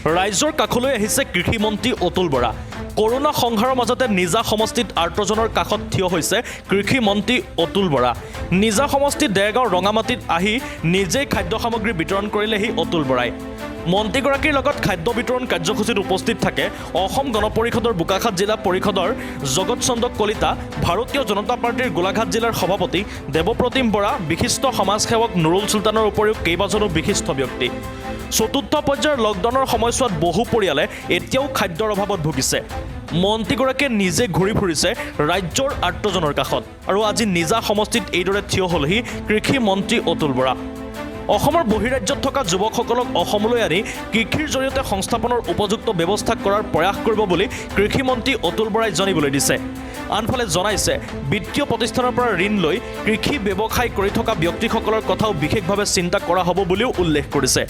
ৰাইজৰ কাষলৈ আহিছে কৃষিমন্ত্ৰী অতুল বৰা। কৰোণা সংহাৰৰ মাজতে নিজা সমষ্টিত আৰ্তজনৰ কাষত থিয় হৈছে কৃষিমন্ত্ৰী অতুল বৰা। নিজা সমষ্টি দেৰগাঁও ৰঙামাটিত আহি নিজেই খাদ্য সামগ্ৰী বিতৰণ কৰিলেহি অতুল বৰাই। মন্ত্ৰীগৰাকীৰ লগত খাদ্য বিতৰণ কাৰ্যসূচীত উপস্থিত থাকে অসম গণ পৰিষদৰ বোকাখাত জিলা পৰিষদৰ জগত চন্দ্ৰ কলিতা, ভাৰতীয় জনতা পাৰ্টীৰ গোলাঘাট জিলাৰ সভাপতি দেৱপ্ৰতিম বৰা, বিশিষ্ট সমাজসেৱক নুৰুল চুলতানৰ উপৰিও কেইবাজনো বিশিষ্ট ব্যক্তি। চতুৰ্থ পৰ্যায়ৰ লকডাউনৰ সময়ছোৱাত বহু পৰিয়ালে এতিয়াও খাদ্যৰ অভাৱত ভুগিছে। মন্ত্ৰীগৰাকীয়ে নিজে ঘূৰি ফুৰিছে ৰাজ্যৰ আৰ্তজনৰ কাষত আৰু আজি নিজা সমষ্টিত এইদৰে থিয় হ'লহি কৃষি মন্ত্ৰী অতুল বৰা। অসমৰ বহিৰাজ্যত থকা যুৱকসকলক অসমলৈ আনি কৃষিৰ জৰিয়তে সংস্থাপনৰ উপযুক্ত ব্যৱস্থা কৰাৰ প্ৰয়াস কৰিব বুলি কৃষিমন্ত্ৰী অতুল বৰাই জানিবলৈ দিছে। আনফালে জনাইছে, বিত্তীয় প্ৰতিষ্ঠানৰ পৰা ঋণ লৈ কৃষি ব্যৱসায় কৰি থকা ব্যক্তিসকলৰ কথাও বিশেষভাৱে চিন্তা কৰা হ'ব বুলিও উল্লেখ কৰিছে।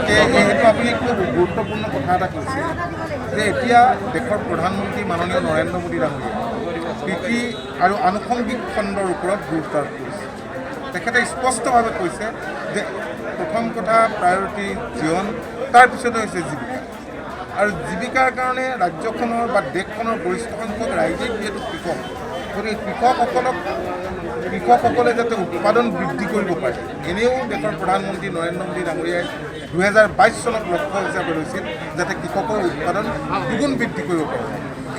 সেইটো আপুনি খুব গুৰুত্বপূৰ্ণ কথা এটা কৈছে যে এতিয়া দেশৰ প্ৰধানমন্ত্ৰী মাননীয় নৰেন্দ্ৰ মোদী ডাঙৰীয়াই কৃষি আৰু আনুষংগিক খণ্ডৰ ওপৰত গুৰুত্ব আৰোপ কৰিছে। তেখেতে স্পষ্টভাৱে কৈছে যে প্ৰথম কথা প্ৰায়ৰিটি জীৱন, তাৰপিছতে হৈছে জীৱিকা। আৰু জীৱিকাৰ কাৰণে ৰাজ্যখনৰ বা দেশখনৰ গৰিষ্ঠ সংখ্যক ৰাইজেই যিহেতু কৃষক, গতিকে কৃষকসকলে যাতে উৎপাদন বৃদ্ধি কৰিব পাৰে। এনেও দেশৰ প্ৰধানমন্ত্ৰী নৰেন্দ্ৰ মোদী ডাঙৰীয়াই 2022 চনক লক্ষ্য হিচাপে লৈছিল যাতে কৃষকৰ উৎপাদন দুগুণ বৃদ্ধি কৰিব পাৰে।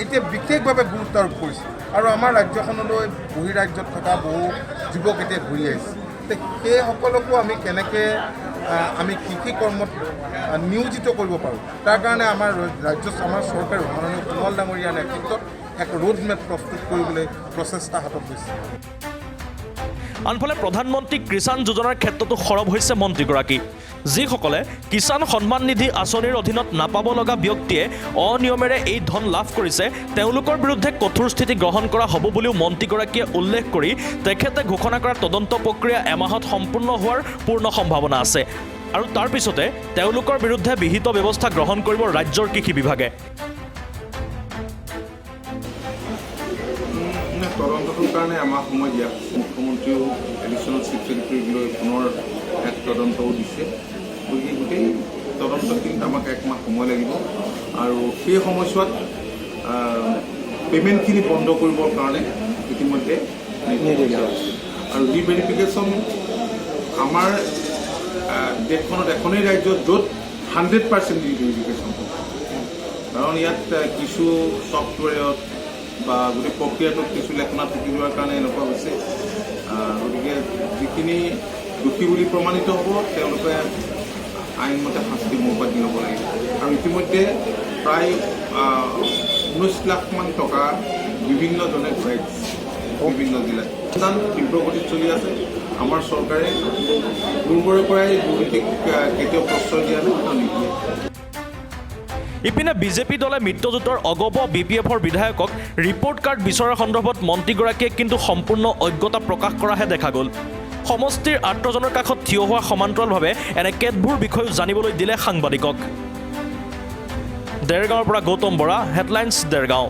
এতিয়া বিশেষভাৱে গুৰুত্ব আৰোপ কৰিছে আৰু আমাৰ ৰাজ্যখনলৈ বহিৰাজ্যত থকা বহু যুৱক এতিয়া ঘূৰি আহিছে। তে সেইসকলকো আমি কেনেকৈ আমি কৃষি কৰ্মত নিয়োজিত কৰিব পাৰোঁ, তাৰ কাৰণে আমাৰ ৰাজ্য আমাৰ চৰকাৰেও মাননীয় সোণোৱাল ডাঙৰীয়াৰ নেতৃত্বত এক ৰোড মেপ প্ৰস্তুত কৰিবলৈ প্ৰচেষ্টা হাতত লৈছে। আনফালে প্ৰধানমন্ত্ৰী কিষাণ যোজনাৰ ক্ষেত্ৰতো সৰব হৈছে মন্ত্ৰীগৰাকী। যিসকলে কিষাণ সন্মান নিধি আঁচনিৰ অধীনত নাপাব লগা ব্যক্তিয়ে অনিয়মেৰে এই ধন লাভ কৰিছে, তেওঁলোকৰ বিৰুদ্ধে কঠোৰ স্থিতি গ্ৰহণ কৰা হ'ব বুলিও মন্ত্ৰীগৰাকীয়ে উল্লেখ কৰি তেখেতে ঘোষণা কৰা তদন্ত প্ৰক্ৰিয়া এমাহত সম্পূৰ্ণ হোৱাৰ পূৰ্ণ সম্ভাৱনা আছে আৰু তাৰ পিছতে তেওঁলোকৰ বিৰুদ্ধে বিহিত ব্যৱস্থা গ্ৰহণ কৰিব ৰাজ্যৰ কৃষি বিভাগে। মানে তদন্তটোৰ কাৰণে আমাক সময় দিয়া হৈছে। মুখ্যমন্ত্ৰীয়েও এডিশ্যনেল চিফ ছেক্ৰেটাৰীক লৈ পুনৰ এক তদন্তও দিছে। গতিকে গোটেই তদন্তখিনিত আমাক এক মাহ সময় লাগিব আৰু সেই সময়ছোৱাত পে'মেণ্টখিনি বন্ধ কৰিবৰ কাৰণে ইতিমধ্যে নিৰ্দেশ দিয়া হৈছে। আৰু ৰিভেৰিফিকেশ্যন আমাৰ দেশখনত এখনেই ৰাজ্য য'ত 100% ৰিভেৰিফিকেশ্যন হ'ব। কাৰণ ইয়াত কিছু ছফ্টৱেৰত বা গোটেই প্ৰক্ৰিয়াটোত কিছু লেখনা থাকি যোৱাৰ কাৰণে এনেকুৱা হৈছে। গতিকে যিখিনি দোষী বুলি প্ৰমাণিত হ'ব, তেওঁলোকে আইনমতে শাস্তি মোকাবিলা ল'ব লাগিব। আৰু ইতিমধ্যে প্ৰায় 19 লাখমান টকা বিভিন্নজনে ঘূৰাই দিছে বিভিন্ন জিলাত। অনুসন্ধান তীব্ৰ গতিত চলি আছে। আমাৰ চৰকাৰে পূৰ্বৰে পৰাই দুৰ্নীতিক কেতিয়াও প্ৰশ্ৰয় দিয়া নাই আৰু নিদিয়ে। ইপিনে বিজেপি দলে মিত্ৰজোঁটৰ অগপ, বিপিএফৰ বিধায়কক ৰিপৰ্ট কাৰ্ড বিচৰাৰ সন্দৰ্ভত মন্ত্ৰীগৰাকীয়ে কিন্তু সম্পূৰ্ণ অজ্ঞতা প্ৰকাশ কৰাহে দেখা গ'ল। সমষ্টিৰ আৰ্তজনৰ কাষত থিয় হোৱা সমান্তৰালভাৱে এনে কেতবোৰ বিষয়ো জানিবলৈ দিলে সাংবাদিকক। দেৰগাঁৱৰ পৰা গৌতম বৰা, হেডলাইনছ, দেৰগাঁও।